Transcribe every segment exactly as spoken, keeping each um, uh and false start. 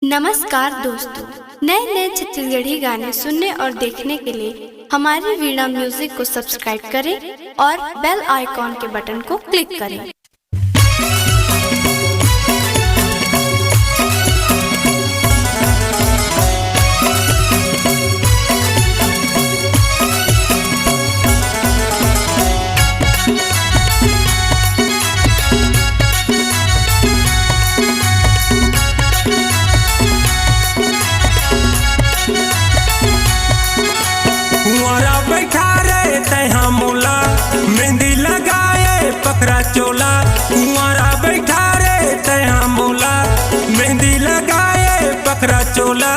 नमस्कार दोस्तों, नए नए छत्तीसगढ़ी गाने सुनने और देखने के लिए हमारी वीणा म्यूजिक को सब्सक्राइब करें और बेल आइकॉन के बटन को क्लिक करें। कुंवारा बैठा रे तैहा मोला, मेहंदी लगाए पखरा चोला। कुंवारा बैठा रे तैहा मोला, मेहंदी लगाए पखरा चोला।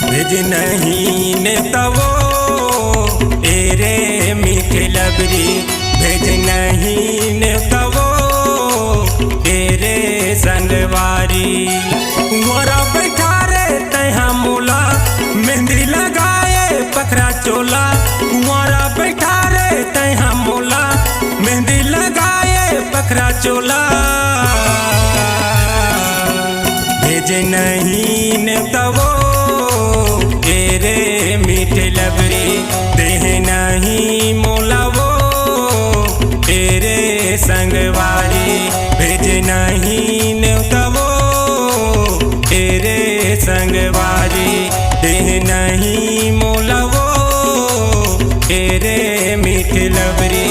भेज नहीं नेवतवो, ए रे मीठे लबरी, भेज नहीं नेवतवो, ए रे संगवारी। कुंवारा बैठा रे तैहा मोला, मेहंदी लगाए पखरा चोला। कुंवारा बैठा रे तैहा मोला, मेहंदी लगाए पखरा चोला। भेज नहीं नेवतवो, ए रे मीठे लबरी, देह नहीं मोलावो, ए रे संगवारी। भेज नहीं नेवतवो, ए रे संगवारी, देह नहीं मोलावो, ए रे मीठे लबरी।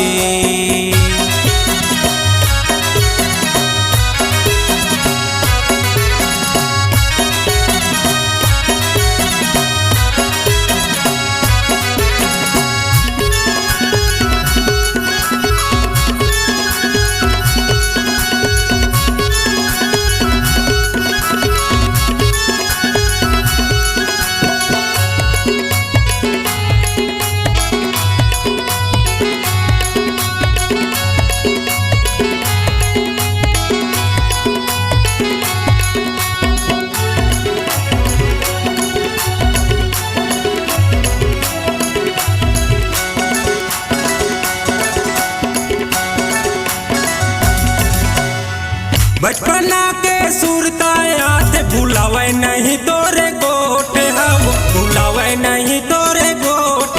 बचपना के सुरता याद भुलावे नहीं तोरे गोठ हव, भुलावे नहीं तोरे गोठ।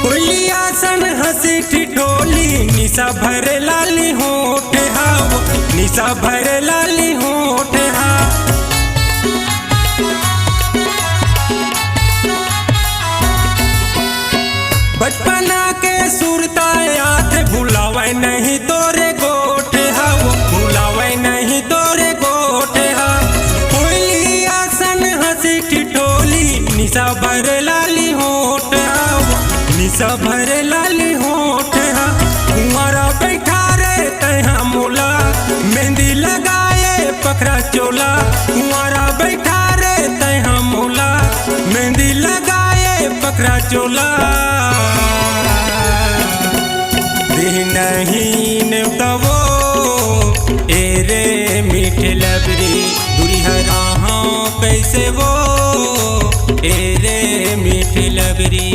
कोयलिया सन हंसी ठिठोली, निशा भर लाली होठ हव, निशा भर लाली होठ हव। बचपना के सुरता याद भुलावे नहीं तोरे गोठ हव, भुलावे नहीं तोरे गोठ हव। कोयलिया सन हंसी ठिठोली, निशा भर लाली होठ हव, निशा भर लाली होठ हव। कुंवारा बैठा रे तैहा मोला, मेहंदी लगाए पखरा चोला। कुंवारा बैठा रे तैहा मोला, मेहंदी लगाए पखरा चोला। देह नहीं नेवतवो, ए रे मीठे लबरी, दूरी हराहा कैसे वो, ए रे मीठे लबरी।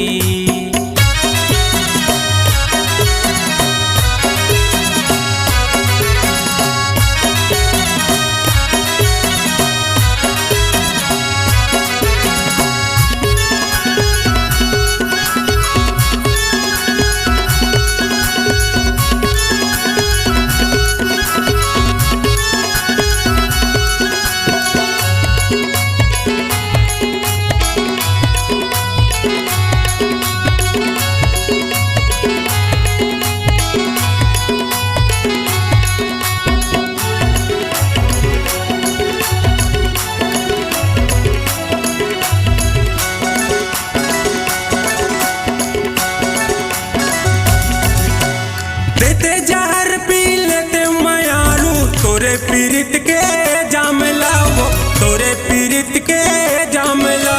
देते जहर पी लेते मयारू, तोरे पीरित के जाम लावो, तोरे पीरित के जाम ला।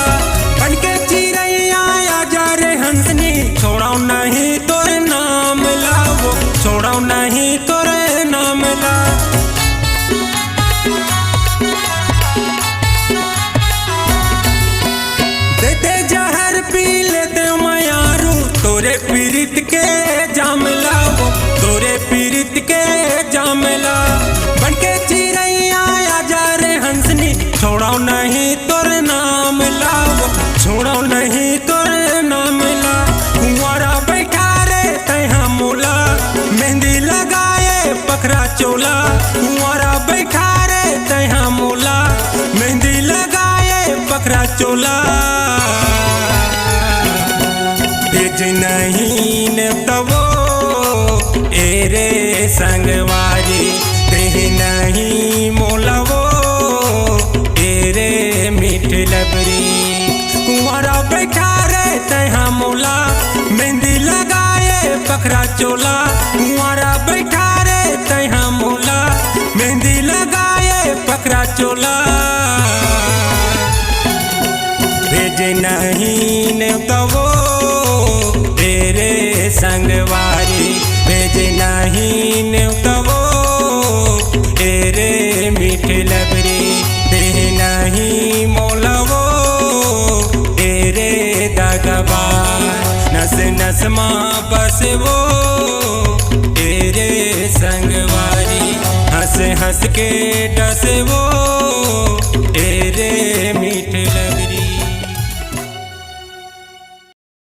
बन के चिरैया आ जा रे हंसनी, छोड़ो नहीं तोरे नाम लावो, छोड़ो नहीं तोरे नाम ला। देते जहर पी लेते मयारू, तोरे पीरित के जाम लावो, तोरे पीरित के जाम ला। बन के चिरैया तोला भेज नहीं नेवतवो, ए रे संगवारी, देह नहीं मोलवो, ए रे मीठ लबरी। कुंवारा बैठा रे तैहा मोला, मेहंदी लगाए पखरा चोला। कुंवारा बैठा रे तैहा मोला, मेहंदी लगाए पखरा चोला। भेज नहीं नेवतवो, ए रे संगवारी, भेज नहीं नेवतवो, ए रे मीठ लबरी, देह नहीं मोलवो, ए रे दगबाज। नस नस मा बसवो, ए रे संगवारी, हंस हंस के